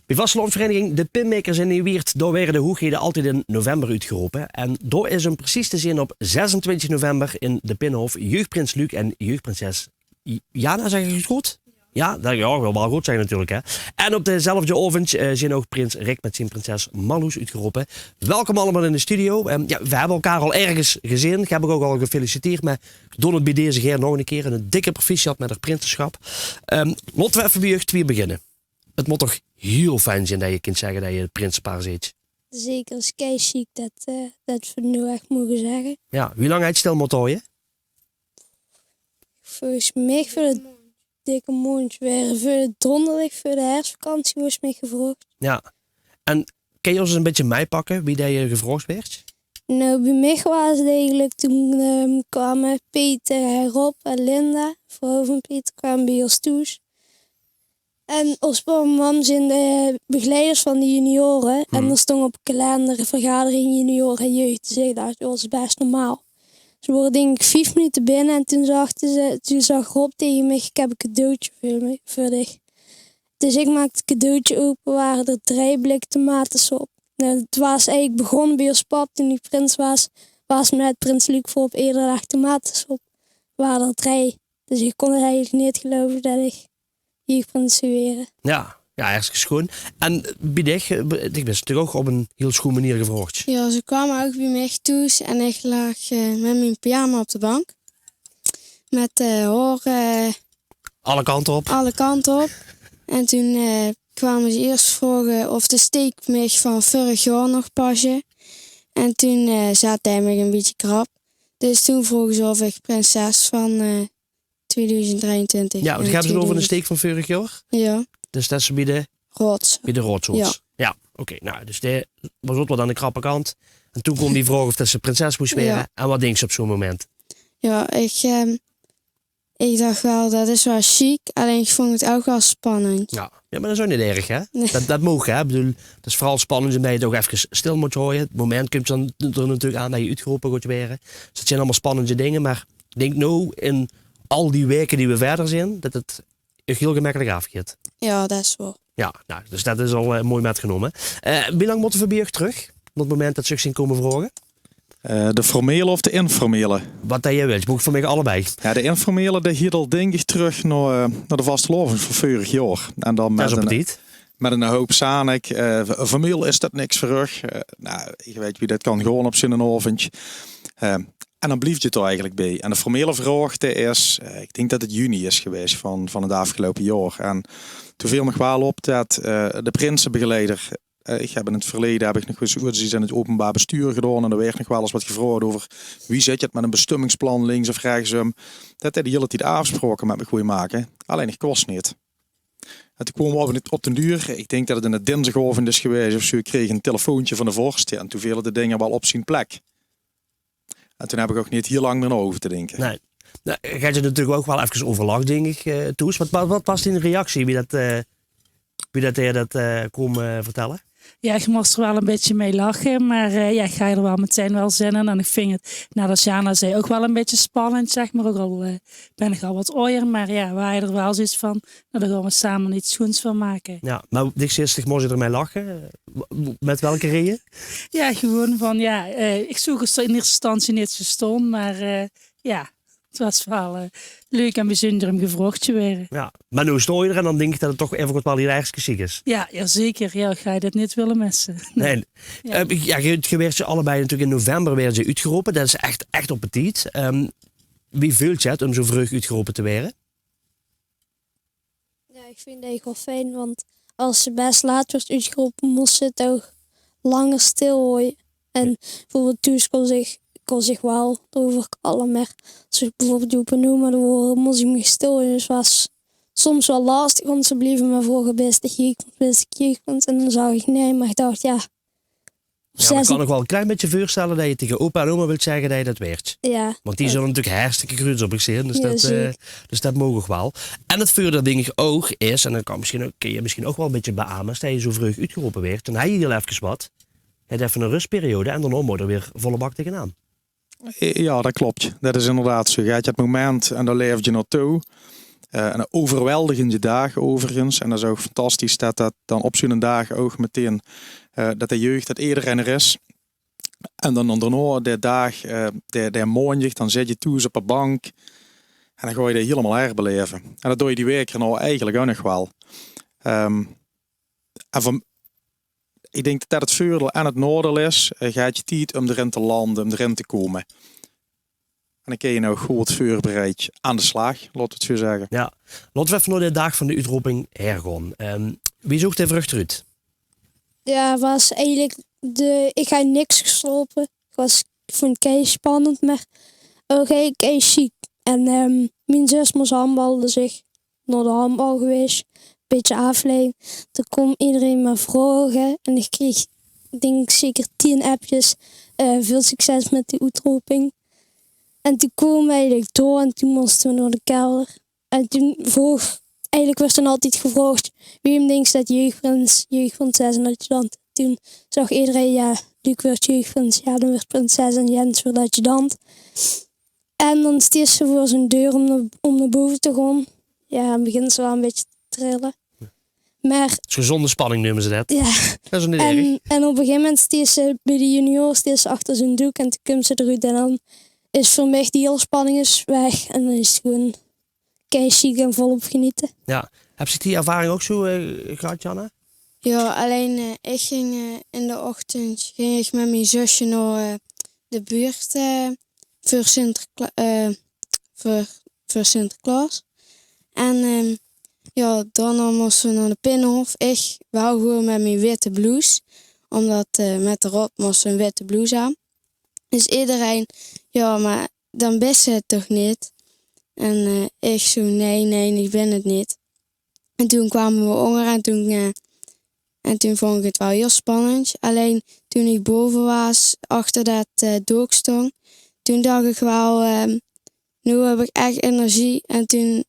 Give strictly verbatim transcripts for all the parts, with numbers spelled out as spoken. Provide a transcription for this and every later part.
Bie vastelaovesvereiniging De Pinmakers in Nieuw-Wieërt, dao waere de hoeëghede altied in november oetgerope. En dao is um precies te zeen op zesentwintig november in de Pinhof jeugprins Luc en jeugprinses I-, Jana, zeg ich 't good? Ja, det, ja, wil waal good zeen natuurlik, hè. En op dezelfde aovendj, eh, zeen ouch prins Rick mit zien prinses Marloes oetgerope. Welkom allemaol in de studio. Ehm, ja, veer höbbe elkaar al örges gezeen. Ich höb uch ouch al gefeliciteerd, mer ich doon 't bie deze gaer nog ein kieër. Ein dikke proficiat mit 't prinsesjap. Ehm, laote v'r effe bie uch twieë beginne. 't Mót toch hiel fijn zeen det se kins zègke det se 't prinsepaar zeetj. Zeker, is kei sjiek det, eh, det v'r 't noe ech moge zègke. Ja, wie lang höbtj geer 't stil mótte haoje? Volges mich veur de dikke maondj. V'r waere veur de donderdig veur de herfsvakantie volges mich gevraogdj. Ja. En kins se ós ein bietje mitpakke wie det se gevraogdj waerdj? Noe, bie mich waas 't eigelik, toen, ehm, kwame Peter en Rob en Linda, vrouw van Peter, kwame bie ós thoes. En ós pap en mam zeen de begeleiders van de juniore. En d'r stóng op de kalender vergadering juniore en jeugd. Dus ich dach, det is bès normaal. Ze wore, dink ich, vief minute binne en toen zag ze, toen zag Rob taenge mich: "Ich höb ein cadeautje veur, veur dich." Dus ich maakdje 't cadeautje ope, wore d'r drei blikke tomatesop. Noe, 't waas eigelik begós bie ós pap toen hae prins waas, waas mit prins Luc veur op eder daag tomatesop. Wore d'r drei. Dus ich kós 't eigelik neet geluive det ich jeugprins zów waere. Ja, ja, hartstikke sjoeën. En bie dich, eh, dich bös natuurlik ouch op ein hiel sjoeën meneer gevraogdj. Ja, ze kwame ouch bie mich thoes en ich laog, eh, mit mien pyjama op de bank. Mit, eh, haor, eh, alle kante op. Alle kante op. En toen, eh, kwame ze iers vraoge of de steek mich van vörig jaor nog pasdje. En toen, eh, zaat det mich ein bietje krap. Dus toen vraoge ze of ich prinses van, eh, twieëdoezend drieëntwintig. Ja, want ich höb 't euver de steek van vörig jaor. Ja. Dus det is bie de Rots. Bie de Rots. Ja. Ja, oké. Noe, dus det waas ouch waal aan de krappe kant. En toen kwaam die vraog of det se prinses mós waere. Ja. En waat dinks se op zoeën moment? Ja, ich, ehm, ich dach waal, det is waal sjiek, allein ich vónj 't ouch waal spannend. Ja. Ja, mer det is ouch neet erg, hè? Nae. Det, det maag, hè? Ich bedoel, 't is veural spannend ómdet se 't ouch efkes stil mós haoje. 't Moment kumtj dan d'r natuurlik aan det se oetgerope geis waere. Dus det zeen allemaol spannende dinger, mer ich dink noe in al die waeke die v'r wiejer zeen, det 't hiel gemekkelik aafgeit. Ja, det is waor. Ja, noe, dus det is al, eh, mooi mitgenómme. Eh, wie lang mótte v'r bie uch trök? Op 't moment det ze uch zeen kómme vraoge? Eh, de formele of de informele? Waat det se wils, maag veur mich allebei. Ja, de informele, dae geit al, dink ich, trök nao, eh, nao de vastelaovendj van vörig jaor. En dan mit ein, mit ein hoop zanik. Eh, formeel is det niks veur uch. Eh, noe, ich weit wie det kan gaon op zoeën aovendj. Eh, en dan blief 't d'r eigelik bie. En de formele vraog, dae is, eh, ich dink det 't juni is gewaes van, van 't aafgeloupe jaor. En toen veel mich waal op det, eh, de prinsebegeleider Eh, ich höb in 't verleje, höb ich nog ins oets in 't openbaar bestuur gedaon en dao waerd nog waal ins waat gevraogdj euver wie zitj 't mit ein bestemmingsplan links of rechts um. Det hae de hiele tied aafspraoke mit mich wól make. Allein ich kós neet. En toen kwaam op, op d'n duur, ich dink det 't in de dinsdigaovendj is gewaes of zoeë, kreeg ich ein telefoontje van de vorst. Ja, en toen veulde de dinger waal op zien plek. En toen höb ich ouch neet hiel lang mier nao hove te dinke. Nae. Noe, geer höbtj natuurlik ouch waal efkes euverlagdj, dink ich, eh, thoes. Waat, waat, waat waas dien reactie wie det, eh, wie det hae det, eh, kwaam, eh, vertèlle? Ja, ich mós d'r waal ein bietje mit lache, mer, eh, ja, ich haaj d'r waal metein waal zin in. En ich vinj 't, noe, det Jana zag, ouch waal ein bietje spannend, zeg mer. Ouch al, eh, bön ich al waat aojer, mer ja, v'r haje d'r waal zoeëiets van, noe, dao gaon v'r same get sjoeëns van make. Ja, mer dich zaes, ich mós d'r mit lache. W-, w-, mit welke raeje? Ja, gewoon van, ja, eh, ich zów 't in ierste instantie neet zoeë staon, mer, eh, ja, 't waas waal, eh, leuk en bezunjer um gevraogdj te waere. Ja, mer noe staotj geer d'r en dan dink ich det 't toch efkes waat hiel erg sjiek is. Ja, ja, zeker. Ja, ich haaj det neet wille misse. Nae. Ja. Eh, ja, geer, geer waerdj allebei natuurlik in november waerdj geer oetgerope. Det is ech, ech op tied. Ehm, wie veultj det um zoeë vreug oetgerope te waere? Ja, ich vinj det eigelik waal fijn, want es se bès laat waerdj oetgerope, mós se 't ouch langer stilhaoje. En bieveurbeeld thoes kós ich, kós ich waal d'reuver kalle, mer es ich bieveurbeeld bie opa en oma wore, mós ich mich stilhaoje. Dus 't waas soms waal lastig, want ze blieve mer vraoge: "Bès dich jeugprins, bès dich jeugprins?" En dan zag ich: "Nae", mer ich dach, ja, Ja, mer ich kan mich nog waal ein klein bietje veurstelle det se taenge opa en oma wils zègke det se det waerdj. Ja. Want die zulle natuurlik hartstikke gruuets op dich zeen, dus det, eh, dus det maag ouch waal. En 't veurdeil, dink ich, ouch is, en det kan misjien ouch, kins se misjien ouch waal ein bietje beame, es se zoeë vreug oetgerope waerdj, dan höbs se hiel efkes waat. Höbs effe ein rösperiode en daonao mós se d'r weer volle bak taengenaan. Ja, det kloptj. Det is inderdaad zoeë. Geer höbtj 't moment en dao laefdje naotoe. Eh, 'n euverweldigende daag euverigens. En dat is ouch fantastisch dat dat dan op zoe'ne daag ouch metein, eh, dat de jeug, dat ederein d'r is. En dan, dan daonao, de daag, eh, de, de maondig, dan zits te thoes op de bank. En dan gaos te dat hielemaol herbeleve. En dat doos te die waeke daonao eigelik ouch nog waal. Ehm, en van, ich dink dat dat 't veurdeil en 't naodeil is. Eh, te höbs tied um d'rin te lande, um d'rin te kómme. En dan kins te noe good veurbereid aan de slaag, laot 't zoe zègke. Jao. Laot v'r effe nao de daag van de oetroping haer gaon. Ehm, wie zoog de vruch d'roet? Jao, waas eigelik de, ich haw niks geslaope. Ich waas, ich vónj 't kei spannend, mer ouch kei, kei sjiek. En, ehm, mien zus mós handballe, dus ich nao de handbal gewaes, bietje aafleiding. Toen kaom ederein mer vraoge en ich kreeg, dink ich, zeker tien appjes, eh, "Väöl succes mit de oetroping." En toen kome v'r eigelik door en toen móste v'r nao de kelder. En toen vroog, eigelik woort dan altied gevraogd: "Wae dinks te dat jeugprins, jeugprinses en adjudant?" Toen zag ederein: "Jao, Luc wuuert jeugprins, Jade wuuert prinses en Jens wuuert adjudant." En dan steis te veur zoe'n deur um nao, um nao bove te gaon. Jao, dan begins te waal e bietje te trille. Mer 't is gezónde spanning, neume ze dat. Jao. Dat is neet erg. En, en op e gegaeve moment steis te bie de juniore, steis te achter zoe'n dook en toen kums te d'roet. En dan is veur mich die hiel spanning is weg. En dan is 't gewoen kei sjiek en volop genete. Jao. Höbs dich die ervaring ouch zoe, eh, gehad, Janne? Jao, allein, eh, ich ging, eh, in de ochtend ging ich mit mien zusje nao, eh, de buurt, eh, veur Sinterkla-, eh, veur, veur Sinterklaos. En, ehm, jao, daonao móste v'r nao de Pinnenhof. Ich waal gewoen mit mien witte bloes, ómdat, eh, mit de rot mós 'n witte bloes aan. Dus ederein: "Jao, mer dan bis te 't toch neet?" En, eh, ich zoe: "Nae, nae, ich bin 't neet." En toen kwame v'r ónger en toen, eh, en toen vónj ich 't waal hiel spannend. Allein toen ich bove waas, achter dat, eh, dook stóng, toen dach ich waal, ehm: "Noe höb ich ech energie." En toen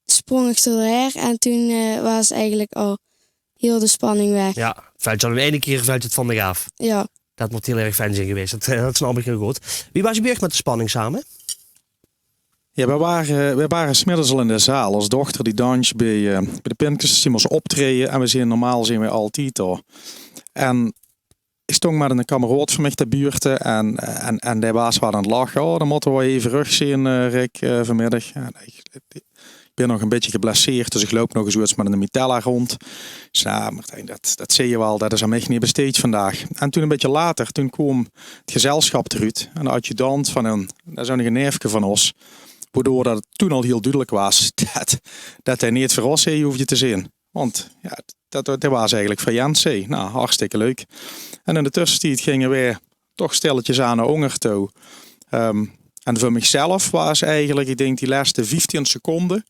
spróng ich d'r doorhaer en toen, eh, waas eigelik al hiel de spanning weg. Jao, vèlt 't al in eine kier, vèlt 't van dich aaf. Jao. Dat mót hiel erg fijn zeen gewaes. Dat, eh, dat snap ich hiel good. Wie waas 't bie uch mit de spanning same? Jao, v'r wore, v'r wore 's middags al in de zaal. Ós dochter die dans bie, eh, bie de Pinkes, die mós optraeje. En v'r zeen, normaal zeen v'r altied dao. En ich stóng mit 'ne kameraod van mich te buurte. En, en, en dae waas waal aan 't lache. "Oh, dan mótte v'r eve rögzeen, eh, Rick, eh, vanmiddig." Jao, ich, ich bin nog e bietje geblesseerd, dus ich loup nog ins zoe get mit 'ne mitella rónd. Ich zag: "Jao, mer dat, dat zeen v'r waal, dat is aan mich neet besteed vandaag." En toen e bietje later, toen kaom 't gezelsjap d'roet. En de adjudant van 'n, dat is ouch nog e neefke van ós. Wodoor dat 't toen al hiel dudelik waas dat, dat hae neet veur ós hie hoofde te zeen. Want jao, dat, dat waas eigelik veur Jens hie. Nou, hartstikke leuk. En in de tössetied ginge v'r toch stilletjes aan nao ónger touw. Ehm, en veur mich zelf waas eigelik, ich dink, die lèste vieftien seconde,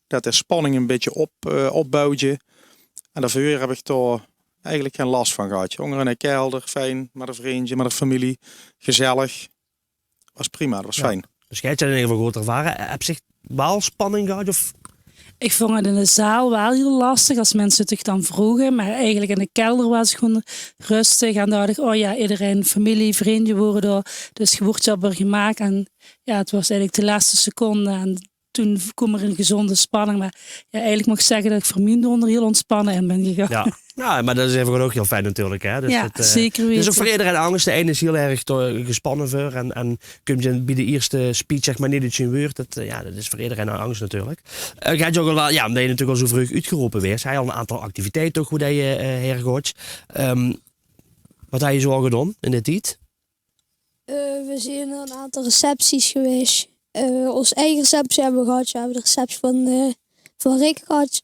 dat de spanning e bietje op, eh, opbouwde. En daoveur höb ich toch eigelik gein las van gehad. Ónger in de kelder, fijn, mit de vrunj, mit de femilie, gezellig. Waas prima, dat waas fijn. Dus geer höb 't in eder geval good ervare. Höbs dich waal spanning gehad, of? Ich vónj 't in de zaal waal hiel lastig es minse 't dich dan vroge, mer eigelik in de kelder waas 't gewoen rustig. En dao dach ich: "Oh jao, ederein, femilie, vrunj wore dao." Dus geer woort dao op gemaak. En jao, 't waas eigelik de lèste seconde. En toen kaom d'r 'n gezónde spanning. Mer jao, eigelik maag ich zègke dat ich veur mien dónder hiel óntspanne in bin gegange. Jao. Jao, mer dat is effe ouch hiel fijn natuurlik, hè? Dus jao, dat, eh, zeker weite. 't Is ouch veur ederein anges. De ein is hiel erg to-, gespanne veur en, en kump bie de ierste speech, zeg mer, neet oet zien wäörd. Dat, eh, jao, dat is veur ederein anges natuurlik. Eh, geer höb ouch al, jao, ómdat geer natuurlik al zoe vreug oetgerope waert, höb geer al 'n aantal activiteite toch, wo dat geer, eh, haer gaot. Ehm, wat höb geer zoe al gedaon in dae tied? Eh, v'r zeen nao 'n aantal recepties gewaes. Eh, ós eige receptie höbbe v'r gehad. Jao, v'r höbbe de receptie van, eh, van Rick gehad.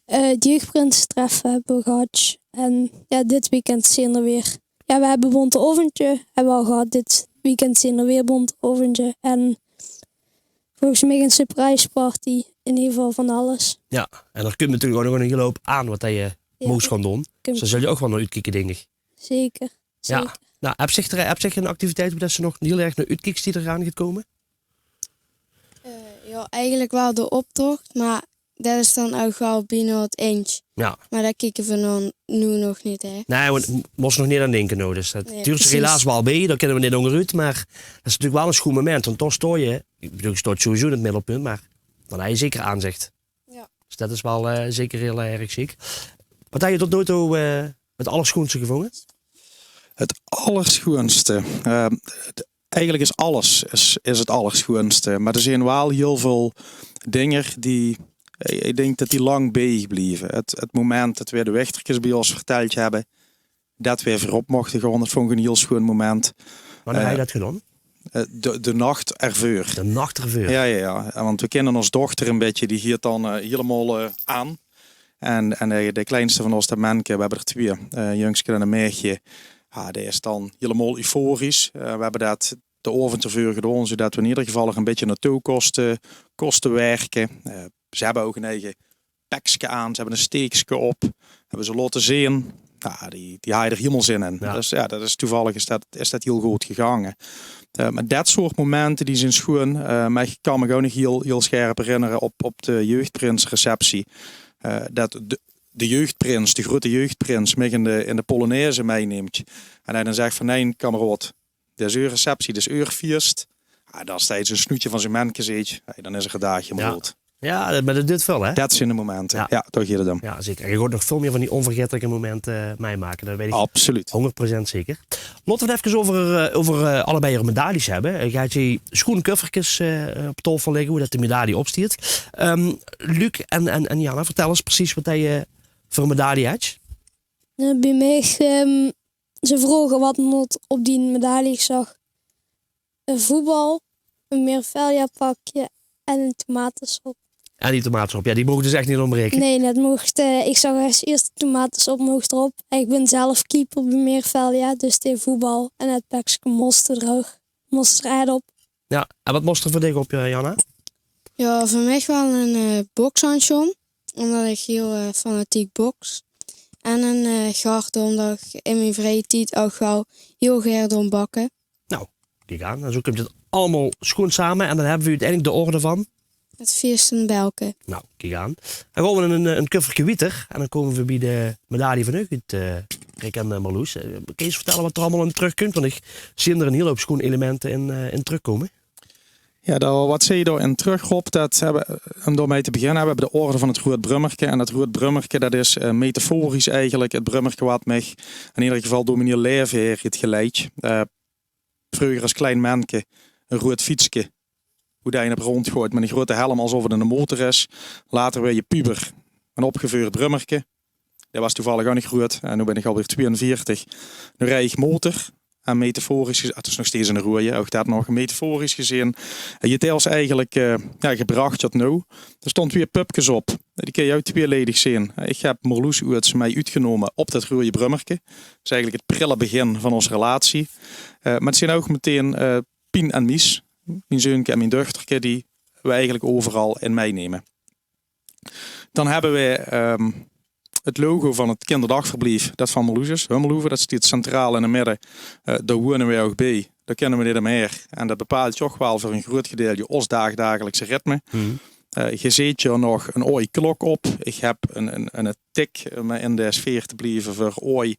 Eh, 't jeugdprinsetreffe höbbe v'r gehad. En jao, dit weekend zeen d'r weer. Jao, v'r höbbe bónte aovendje, höbbe v'r al gehad. Dit weekend zeen d'r weer bónte aovendje. En volges mich 'n surprise party. In eder geval van alles. Jao, en d'r kump natuurlik ouch nog 'n hiele houp aan wat geer, eh, moogs gaon doon. Dus dao zöls se ouch waal nao oetkieke, dink ich. Zeker. Jao. Zeker. Nou, höbs dich, höbs dich 'n activiteit wo dat se nog hiel erg nao oetkieks die d'r aan geit kómme? Eh, jao, eigelik waal de optoch, mer dat is dan ouch waal bienao 't indj. Jao. Mer dao kieke v'r dan noe nog neet, hè. Nae, want mós nog neet aan dinke, noe. Dus dat duurt zich helaas waal bie. Dao kinne v'r neet óngeroet, mer dat is natuurlik waal 'n sjoen moment. Want dao staot geer, ich bedoel, geer staot sowieso in 't middelpunt, mer dan hejje zeker aanzich. Ja. Dus det is waal, eh, zeker hiel erg sjiek. Waat hejje tot noe toe, eh, 't allersjoenste gevónje? 't Allersjoenste? Eh, 't, eigelik is alles is, is 't allersjoenste. Mer d'r zeen waal hiel väöl dinger die, eh, ich dink det die lang bieblieve. 't, 't moment det weer de wichterkes bie ós vertèldj höbbe, det weer veurop mochte gaon. Det vónj ich ein hiel sjoen moment. Wanneer hejje det gedaon? Eh, de, de nach d'rveur. De nach d'rveur? Ja, ja, ja. Want we kinne ós dochter ein bietje, die gieët dan, eh, hielemaol, eh, aan. En, en de, de kleinste van ós, det menke, we höbbe d'r twieë, eh, jungske en ein maedje. Ja, dae is dan hielemaol euforisch. Eh, we höbbe det de aovendj d'rveur gedaon, zodet we in eder geval nog ein bietje naotoe kóste, kóste wirke. Eh, ze höbbe ouch ein eige pekske aan, ze höbbe ein steekske op, höbbe ze laote zeen. Ja, die, die hejje d'r hielemaol zin in. Ja. Dus ja, det is toevallig is det, is det hiel good gegange. Eh, mer det soort momente die zeen sjoen. Eh, mer ich kan mich ouch nog hiel, hiel sjerp herinnere op, op de jeugdprinsreceptie. Eh, det de, de jeugdprins, de groeëte jeugdprins, mich in de, in de polonaise mitnumtj. En hae dan zag van: "Nae, kameraod, dit is eur receptie, dit is eur fieëst." Ja, dan steit zo'n snoetje van zo'n menke, zeetj, hey, dan is 'r gedaag, je Ja. Bedoeld. Ja, det, mer det duit väöl, hè? Det zeen de momente. Ja. Ja, dao geit 't óm. Ja, zeker. En ge gaot nog väöl mier van die onvergetelijke momente, eh, mitmake. Det weit ich Absoluut. Hóngerd procent zeker. Laote we 't efkes euver, eh, euver, eh, allebei eur medailles höbbe. Eh, ge hetj hie sjoen kufferkes, eh, op taofel ligke, wo det de medaille op steit. Ehm, Luc en, en, en Jana, vertèl ins precies waat hejje veur medaille hetj. Eh, bie mich, ehm, ze vroge waat mót op die medaille. Ich zag ein voetbal, ein Merifeldia-pakje en ein tomatesop. En die tomatesop, ja, die moch dus ech neet óntbraeke. Nae, det moch, eh, ich zag es ierste tomatesop moch d'rop. En ich bin zelf keeper bie Merifeldia, dus die voetbal en 't pekske mós d'r ouch, mós d'r ech op. Ja, en waat mós d'r veur dich op, eh, Jana? Ja, veur mich waal ein, eh, bokshandsjoon, ómdet ich hiel, eh, fanatiek boks. En ein, eh, garde, ómdet ich in mien vrieje tied ouch waal hiel gaer doon bakke. Nou, kiek aan. En zo kumtj 't allemaol sjoen same. En dan höbbe we oeteindelik de orde van 't Fieëstebelke. Nou, kiek aan. Dan gaon we ein, ein kufferke wiejer. En dan kómme we bie de medaille van uch oet, eh, Rick en, eh, Marloes. Eh, kóns se ins vertèlle waat d'r allemaol in trökkumtj? Want ich zeen d'r ein hiel houp sjoen elemente in, eh, in trökkómme. Ja, det, waat zeetj dao in trök, Rob? Det höbbe, óm daomei te beginne, höbbe we de orde van 't Roeëd Brummerke. En det Roeëd Brummerke, det is, eh, metaforisch eigelik 't brummerke waat mich in eder geval door mien hiel laeve haer haet geleidj. Eh, vreuger es klein menke ein roeëd fietske, wo det ein op róndjgooitj mit ein groeëte helm, esof 't eine motor is. Later waerdje puber, ein opgeveurd brummerke. Det waas toevallig ouch nog roeëd. En noe bin ich alweer twieënveertig. Noe rij ich motor. En metaforisch gezeen, ah, 't is nog steeds eine roeëje, ouch det nog, metaforisch gezeen. En haet hae ós eigelik, eh, ja, gebrach tot noe. D'r stónge twieë pupkes op. Die kinne ouch twieëledig zeen. Ich höb Marloes oeats mei oetgenómme op det roeëje brummerke. Det is eigelik 't prille begin van ós relatie. Eh, mer 't zeen ouch meteen, eh, Pien en Mies, mien zeunke en mien dochterke, die we eigelik euveral in mitnumme. Dan höbbe we, ehm, 't logo van 't kinderdagverblief, det van Marloes is, Hummelhoeve. Det steit centraal in 't midde. Eh, dao woeëne we ouch bie. Dao kinne we neet ómhaer. En det bepaaldj toch waal veur ein groeët gedeiltje ós daagdagelikse ritme. Eh, ge zeetj hie nog ein ooi klok op. Ich höb ein, ein, ein tik, eh, óm in de sfeer te blieve, veur ooi,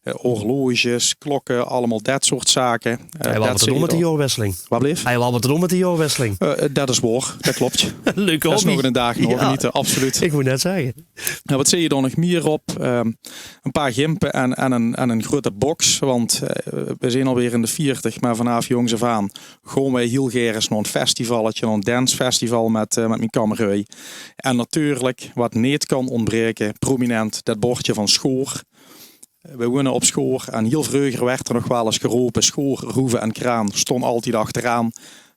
eh, horloges, klokke, allemaol det soort zake. Eh, Hejje waal det waat te doon mit de jaorwisseling. Waat bleef? Hejje waal waat te doon mit de jaorwisseling. Eh, eh, det is waor, det kloptj. Leuke hobby. Det is nog eine daag nog Ja. Geneete, absoluut. Ich wou net zègke. Nou, waat zeetj d'r nog mier op? Ehm, ein paar gimpe en, en ein, en ein groeëte boks. Want, eh, we zeen alweer in de veertig, mer vanaaf jóngs aaf aan gaon we hiel gaer ins nao ein festivalletje, nao ein dancefestival mit, eh, mit mien kameraoj. En natuurlik, waat neet kan óntbraeke, prominent, det bordje van Schoor. We woeëne op Schoor en hiel vreuger woortj d'r nog waal ins gerope: Schoor, Roeve en Kraan stónge altied achteraan.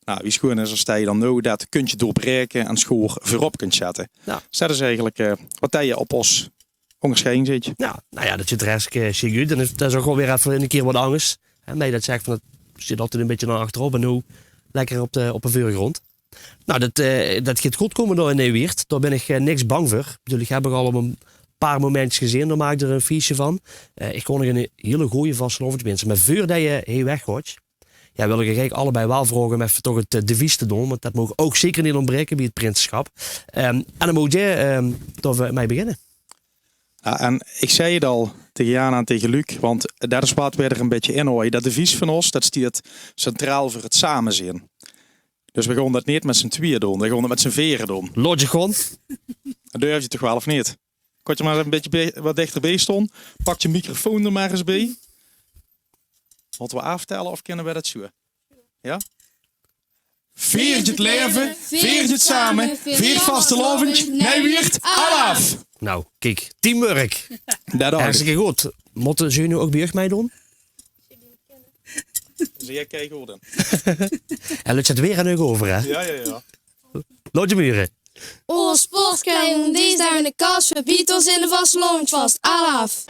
Nou, wie sjoen is es det ge dan noe det kuntj doorbraeke en Schoor veurop kuntj zètte. Ja. Dus det is eigelik, eh, waat det je op ós óngersjeiding zeetj. Ja, nou ja, det zuut d'r hartstikke sjiek oet. En det is ouch waal weer effe ein kier waat angers. Hè, det je det zegtj van, 't steit altied ein bietje nao achterop en noe lekker op de, op de veurgróndj. Nou, det, eh, det geit good kómme dao in Ni-jwieërt. Dao bin ich, eh, niks bang veur. Ich bedoel, ich höb uch al op ein paar momentjes gezeen. Dao maak ich d'r ein fieësje van. Eh, ich kós uch ein hiel gooj vastelaovendj winse. Mer veurdet ge hie weggaotj, ja, wil ich uch eigelik allebei waal vraoge óm effe toch 't, eh, devies te doon. Want det maag ouch zeker neet óntbraeke bie 't prinsesjap. Ehm, en dan maag ich, ehm, dao mei beginne. Ja, en ich zag 't al taege Jana en taege Luc, want det is waat we d'r ein bietje in haoje. Det devies van ós, det steit centraal veur 't same zeen. Dus we gaon det neet mit zien twieë doon. We gaon det mit zien veere doon. Laot ze gaon. Det durf ze toch waal, of neet? Kóns ze mer ein bietje bie, waat dichter bie staon. Pak de microfoon d'r mer ins bie. Mótte we aaftèlle of kinne we det zo? Ja? Veer 't laeve, veer 't same, veer vastelaovend, Nij Wieërt, alaaf! Nou, kiek, teamwork. Det hartstikke good. Mótte ze noe ouch bie uch mitdoon? Ze, ja, kiek good in. En lötj 't weer aan uch euver, hè? Ja, ja, ja. Laot ze mer. Ós sportklein, dees daag in de kas, we biete ós in de vastelaovend vas. Alaaf!